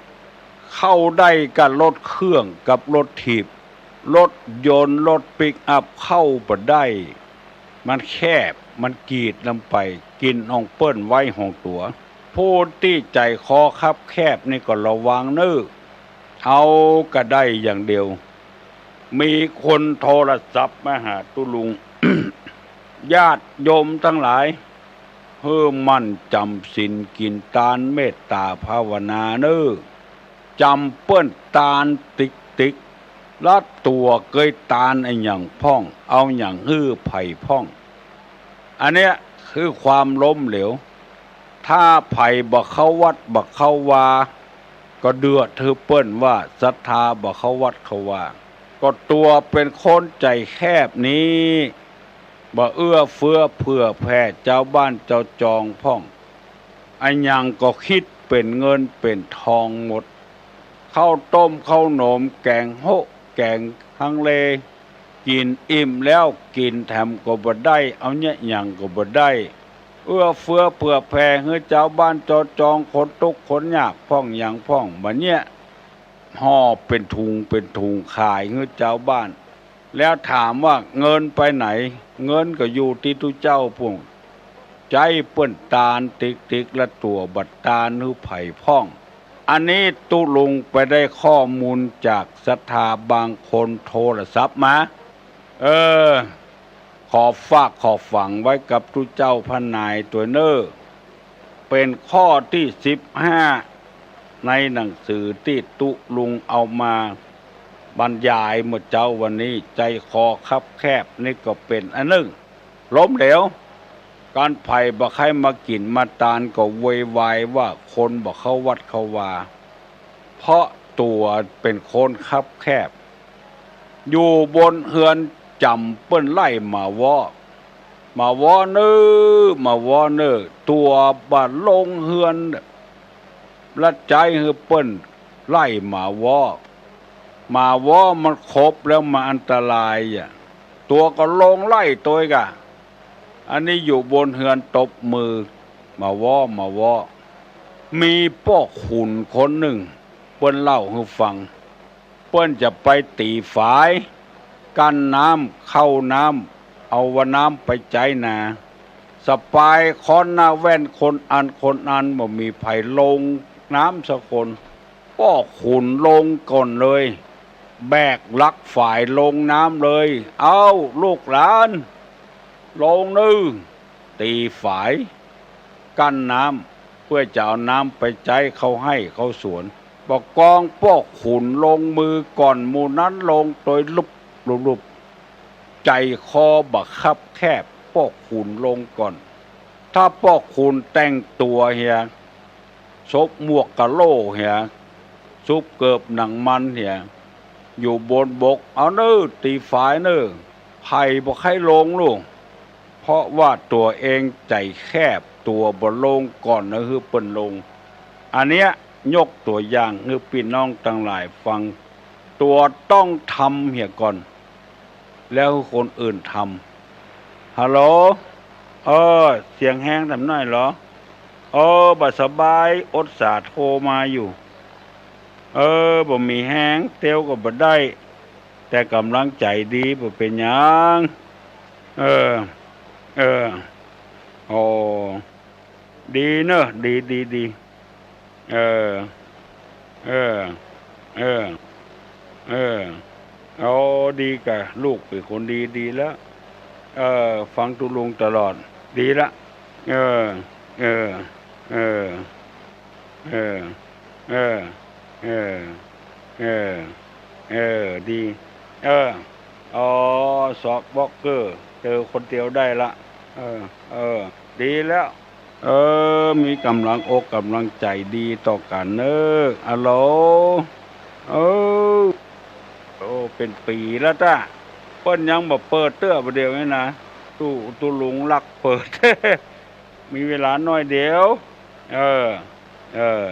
เข้าได้กับรถเครื่องกับรถถีบ รถยนต์รถปิกอัพเข้าบ่ได้ มันแคบ มันกรีดลงไป กิ๋นของเปิ้นไว้ของตั๋ว ผู้ตี้ใจ๋คอคับแคบนี่ก็ระวังเน้อ เอากระได้อย่างเดียว มีคนโทรศัพท์มาหาตุ๊ลุง ญาติโยมตังหลาย หื้อหมั่นจ๋ำศีลกิ๋นตานเมตต๋าภาวนาเน้อ จ๋ำเปิ้นตานติ๊กๆ ละตั๋วเกยตานอะหยังพ่อง เอาหยังหื้อใผพ่อง อันเนี้ยคือความล้มเหลว ถ้าใผบ่เข้าวัดบ่เข้าวา ก็เดือดหื้อเปิ้นว่าศรัทธาบ่เข้าวัดเข้าวา ก็ตั๋วเป๋นคนใจ๋แคบนี้ บ่เอื้อเฟื้อเผื่อแผ่จาวบ้านจาวจองพ่อง อะหยังก็คิดเป๋นเงินเป๋นทองหมด ข้าวต้มข้าวหนม แก๋งโฮะแก๋งฮังเล กิ๋นอิ่มแล้วกิ๋นแถมก็บ่ได้ เอาเยียะหยังก็บ่ได้ เอื้อเฟื้อเผื่อแผ่หื้อจาวบ้านจาวจอง คนตุ๊กข์คนยากพ่องหยังพ่อง บ่าเยียะ ห่อเป๋นถุงเป๋นถุงขายหื้อจาวบ้าน แล้วถามว่าเงินไปไหน เงินก็อยู่ตี้ตุ๊เจ้าปุ้น ใจ๊เปิ้นตานติ๊กๆ ละตั๋วบ่ตานหื้อใผพ่อง อันนี้ตุ๊ลุงไปได้ข้อมูลจากศรัทธาบางคนโทรศัพท์มา เออ ขอฝากขอฝังไว้กับตุ๊เจ้าพระนายตวยเน้อ เป๋นข้อตี้สิบห้า ในหนังสือตี้ตุ๊ลุงเอามาบรรยายเมื่อเจ๊าวันนี้ ใจ๋คอคับแคบนี่ก็เป๋นอันนึ่ง ล้มเหลว ก๋านใผบ่ใค่มากิ๋นมาตานก็โวยวายว่าคนบ่เข้าวัดเข้าวา เพราะตั๋วเป๋นคนคับแคบ อยู่บนเฮือนจ๋ำเปิ้นไล่หมาว้อ หมาว้อเน้อ หมาว้อเน้อ ตั๋วบ่ลงเฮือน ละใจ๊หื้อเปิ้นไล่หมาว้อ หมาว้อมันขบแล้วมันอันตรายอะ ตั๋วก็ลงไล่ตวยกะ อันนี้อยู่บนเฮือนตบมือ หมาว้อ หมาว้อ มีป้อขุนคนนึ่ง เปิ้นเล่าหื้อฟัง เปิ้นจะไปตี๋ฝาย กั้นน้ำ เข้าน้ำ เอาว่าน้ำไปใจ๊นา สะปายค้อนหน้าแว่นคนอันคนอัน บ่มีใผลงน้ำสักคน ป้อขุนลงก่อนเลย แบกลักฝายลงน้ำเลย เอ้า ลูกหลาน ลงนึ่ง ตี๋ฝาย กั้นน้ำ เปื้อจะเอาน้ำไปใจ๊เข้าไฮ่เข้าสวน บ่ากองป้อขุนลงมือก่อน หมู่นั้นลงตวยลุบลุบลุบ ใจ๋คอบ่าคับแคบ ป้อขุนลงก่อน ถ้าป้อขุนแต่งตั๋วเหีย สวมหมวกกะโหล่เหีย สวมเกิบหนังมันเหีย อยู่บนบก เอาเน่อ ตี๋ฝายเน่อ ใผบ่ใค่ลงลูก เพราะว่าตั๋วเองใจ๋แคบ ตั๋วบ่ลงก่อนนะ หื้อเปิ้นลง อันเนี้ยยกตั๋วอย่างหื้อปี้น้องตังหลายฟัง ตั๋วต้องทำเหียก่อน แล้วหื้อคนอื่นทำ ฮัลโหล เออ เสียงแฮงแถมหน้อยเหรอ เออ บ่สบาย อดสาโทรมาอยู่ เออ บ่มีแฮง เตียวก็บ่ได้ แต่ก๋ำลังใจ๋ดี บ่เป๋นหยัง เออ เออ โอ้ ดีเน่อ ดี ดี ดี เออ เออ เออ เออ เอา ดีก่ะ ลูกเป๋นคนดี ดีแล้ว เออ ฟังตุ๊ลุงตลอด ดีละ เออ เออ เออ เออ เออ เออ เออ เออ เออ ดี เออ อ๋อ สอบบอกเกอร์ เจอคนเดียวได้ละ เออ เออ ดีแล้ว เออ มีก๋ำลังอกก๋ำลังใจ๋ดีต่อกั๋นเน่อ อะโหล เออ โอ้ เป๋นปี๋แล้วต้า เปิ้นยังบ่เปิดเตื้อบ่าเดี่ยวนี้นะ ตุ๊ ตุ๊ลุงลักเปิด มีเวลาหน้อยเดียว เออ เออ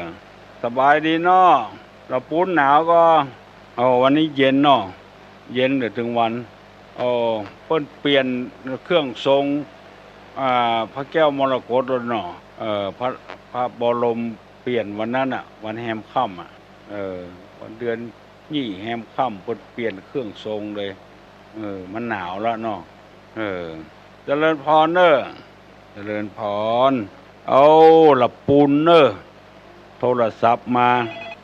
สบายดีเนาะ ละปูนหนาวก่อ โอ้ วันนี้เย็นเนาะ เย็นเดี๋ยวเถิงวัน โอ้ เปิ้นเปลี่ยนเครื่องทรง อ่า พระแก้วมรกตแล้วเนาะ เออ พระ พระบรมเปลี่ยนวันนั้นน่ะ วันแฮมค่ำอะ เออ วันเดือนยี่แฮมค่ำ เปิ้นเปลี่ยนเครื่องทรงเลย เออ มันหนาวแล้วเนาะ เออ เจริญพรเน่อ เจริญพร เอา ละปูนเน่อ โทรศัพท์มา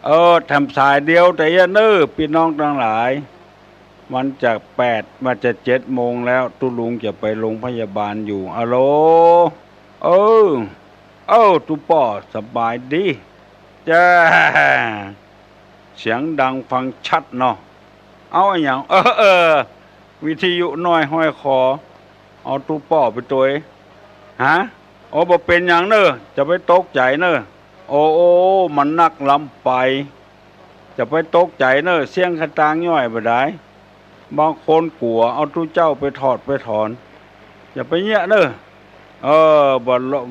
เออ แถมสายเดียวแต่เอี้ยเน่อ ปี้น้องตังหลาย มันจะแปด มันจะเจ็ดโมงแล้ว ตุ๊ลุงจะไปโรงพยาบาลอยู่ อะโหล เออ เอ้า ตุ๊ป้อ สบายดี จ้า เสียงดังฟังชัดเนาะ เอาอะหยัง เออ เออ วิทยุน้อยห้อยคอ เอาตุ๊ป้อไปตวย ฮะ โอ้ บ่เป๋นหยังเน่อ จะไปตกใจ๋เน่อ โอ้ โอ้ มันนักล้ำไป จะไปตกใจ๋เน่อ เสี้ยงขะตางย่อยบ่ดาย บางคนกั๋ว เอาตุ๊เจ้าไปถอดไปถอน อย่าไปเยียะเน่อ เออ บ่ลง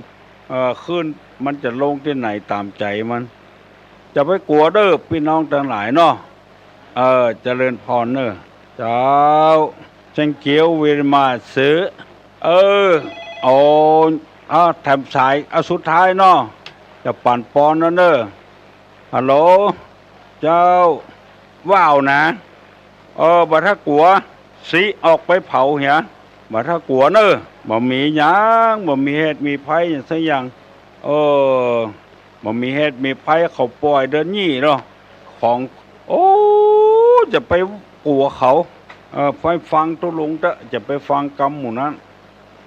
เออ คลื่นมันจะลงตี้ไหนต๋ามใจ๋มัน จะไปกั๋วเน่อ ปี้น้องตังหลายเนาะ เออ เจริญพรเน่อ เจ้า thank you very much เออ โอ้ เอา แถมสาย เอา สุดท้ายเนาะ จะปั่นปอนแล้วเน่อ ฮัลโหล เจ้า ว้าวนะ เออ บ่ถ้ากั๋ว สิออกไปเผาเหีย บ่ถ้ากั๋วเน่อ บ่มีหยัง บ่มีเหตุมีภัยหยังสักอย่าง เออ บ่มีเหตุมีภัย เขาป่อยเดือนยี่เนาะ ของ โอ้ จะไปกั๋วเขา เออ ไปฟังตุ๊ลุงเต๊อะ จะไปฟังกำหมู่นั้น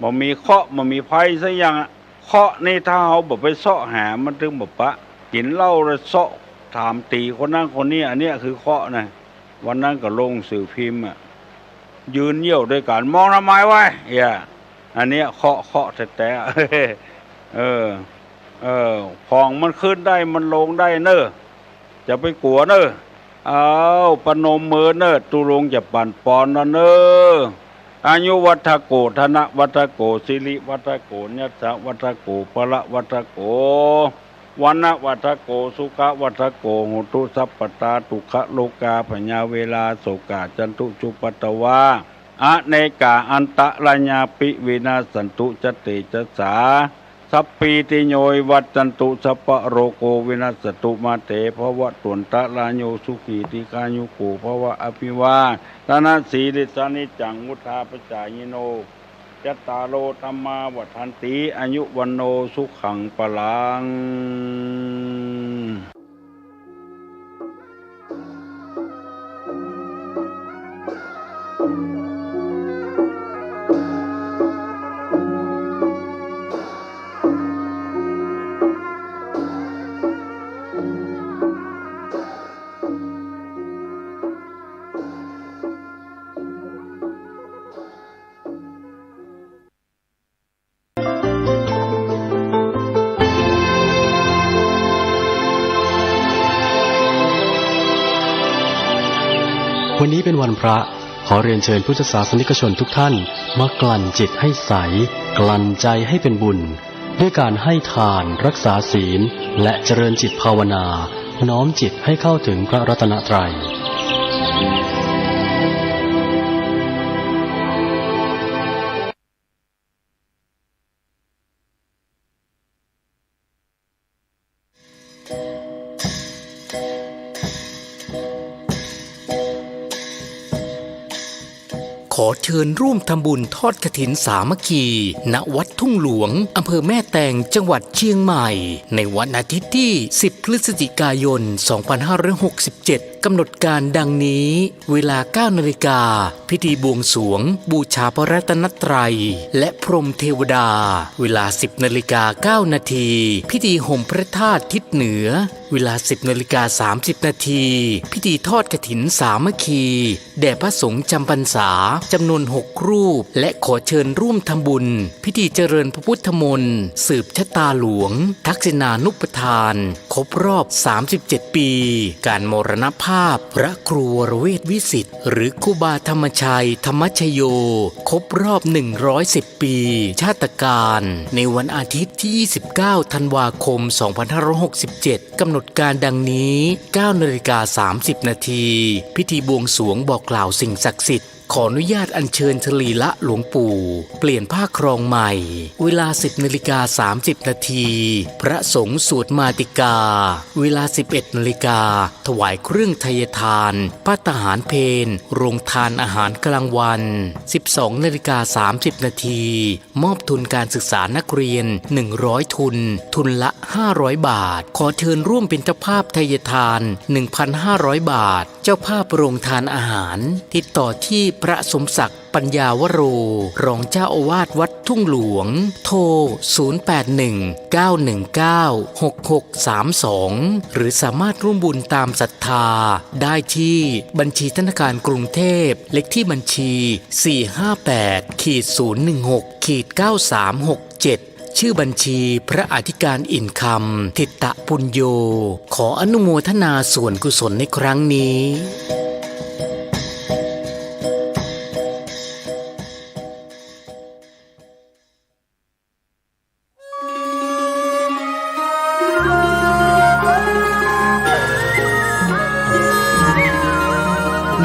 บ่มีเคราะห์ บ่มีภัยสักอย่างอะ เคราะห์นี่ถ้าเฮาบ่ไปเซาะหา มันเถิงบ่ปะ กิ๋นเหล้าแล้วเซาะถามตี๋คนนั้นคนนี้ อันเนี้ยคือเคราะห์นะ วันนั้นก็ลงหนังสือพิมพ์อะ ยืนเยี่ยวด้วยกั๋น มองทำไมวะ เอี้ย อันเนี้ยเคราะห์ เคราะห์แต๊ๆ เออ เออ ของมันขึ้นได้ มันลงได้เน่อ จะไปกั๋วเน่อ เอา ประนมมือเน่อ ตุ๊ลุงจะปั่นปอนแล้วเน่อ อายุวัฒโก ธนวัฒโก สิริวัฒโก ยัสสะวัฒโก พละวัฒโก วรรณวัฒโก สุขวัฒโก โหตุสัพพตา ทุกขโรคา พยาเวรา โศกา จันตุ จุปปาตวา อเนกา อันตรายาปิ วินาสสันตุ ชะเตจสา สัพพีติโย วิวัชชันตุ สัพพะโรโค วินัสสตุ มาเต ภวัตวันตะราโย สุขี ทีฆายุโก ภวะ อภิวาทะนะสีลิสสะ นิจจัง วุฑฒาปจายิโน จัตตาโร ธัมมา วัฑฒันติ อายุ วัณโณ สุขัง พลัง วันนี้เป็นวันพระ ขอเรียนเชิญพุทธศาสนิกชนทุกท่าน มากลั่นจิตให้ใส กลั่นใจให้เป็นบุญ ด้วยการให้ทาน รักษาศีล และเจริญจิตภาวนา น้อมจิตให้เข้าถึงพระรัตนตรัย ขอเชิญร่วมทำบุญทอดกฐินสามัคคี ณ วัดทุ่งหลวง อำเภอแม่แตง จังหวัดเชียงใหม่ ในวันอาทิตย์ที่ สิบ พฤศจิกายน สองพันห้าร้อยหกสิบเจ็ด กำหนดการดังนี้ เวลา เก้านาฬิกา พิธีบวงสรวง บูชาพระรัตนตรัย และพรหมเทวดา เวลา สิบนาฬิกาเก้านาที พิธีโฮมพระธาตุทิศเหนือ เวลา สิบนาฬิกาสามสิบนาที พิธีทอดกฐินสามัคคี แด่พระสงฆ์จำพรรษา จำนวนหกรูป และขอเชิญร่วมทำบุญ พิธีเจริญพระพุทธมนต์ สืบชะตาหลวง ทักษิณานุปทาน ครบรอบ สามสิบเจ็ดปี การมรณภาพ พระครูวรเวทวิสิทธิ์ หรือครูบาธรรมชัย ธรรมชโย ครบรอบ หนึ่งร้อยสิบปี ชาตกาล ในวันอาทิตย์ที่ ยี่สิบเก้า ธันวาคม สองพันห้าร้อยหกสิบเจ็ด กำหนดการดังนี้ เก้านาฬิกาสามสิบนาที พิธีบวงสรวงบอกกล่าวสิ่งศักดิ์สิทธิ์ ขออนุญาตอัญเชิญสรีระหลวงปู่ เปลี่ยนผ้าครองใหม่ เวลา สิบนาฬิกาสามสิบนาที พระสงฆ์สวดมาติกา เวลา สิบเอ็ดนาฬิกา ถวายเครื่องไทยทาน ภัตตาหารเพล โรงทานอาหารกลางวัน สิบสองนาฬิกาสามสิบนาที มอบทุนการศึกษานักเรียน หนึ่งร้อยทุน ทุนละ ห้าร้อยบาท ขอเชิญร่วมเป็นเจ้าภาพไทยทาน หนึ่งพันห้าร้อยบาท เจ้าภาพโรงทานอาหาร ติดต่อที่พระสมศักดิ์ ปัญญาวโร รองเจ้าอาวาสวัดทุ่งหลวง โทร ศูนย์แปดหนึ่ง เก้าหนึ่งเก้า หกหกสามสอง หรือสามารถร่วมบุญตามศรัทธา ได้ที่บัญชีธนาคารกรุงเทพ เลขที่บัญชี สี่ห้าแปด ขีด ศูนย์หนึ่งหก ขีด เก้าสามหกเจ็ด ชื่อบัญชีพระอธิการอินคำ ทิตตปุญโญ ขออนุโมทนาส่วนกุศลในครั้งนี้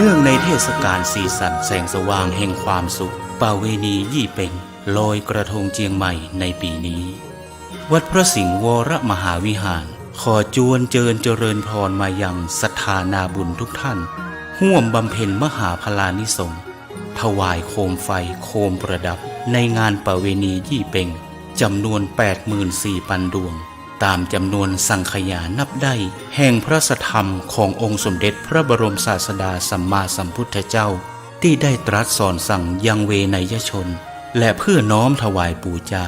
เนื่องในเทศกาลสีสันแสงสว่างแห่งความสุข ประเวณียี่เป็ง ลอยกระทงเจียงใหม่ในปีนี้ วัดพระสิงห์วรมหาวิหาร ขอจวนเจิญเจริญพรมายังศรัทธานาบุญทุกท่าน ร่วมบำเพ็ญมหาพลานิสงส์ ถวายโคมไฟโคมประดับในงานประเวณียี่เป็ง จำนวน แปดหมื่นสี่พันดวง ตามจำนวนสังขยานับได้ แห่งพระสัทธรรมขององค์สมเด็จพระบรมศาสดาสัมมาสัมพุทธเจ้า ตี้ได้ตรัสสอนสั่งยังเวไนยชน และเพื่อน้อมถวายปู๋จา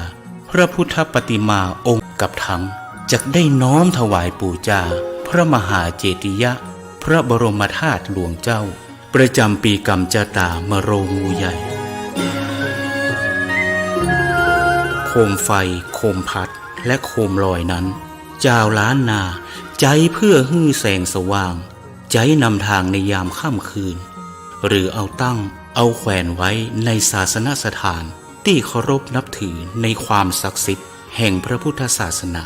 พระพุทธปฏิมาองค์ กับทั้งจักได้น้อมถวายปู๋จา พระมหาเจติยะ พระบรมธาตุหลวงเจ้า ประจำปี๋ก๋ำจาต๋ามะโรงงูใหญ่ โคมไฟ โคมพัด และโคมลอยนั้น จาวล้านนา ใจ๊เพื่อหื้อแสงสว่าง ใจ๊นำทางในยามค่ำคืน หรือเอาตั้ง เอาแขวนไว้ในศาสนสถาน ตี้เคารพนับถือในความศักดิ์สิทธิ์แห่งพระพุทธศาสนา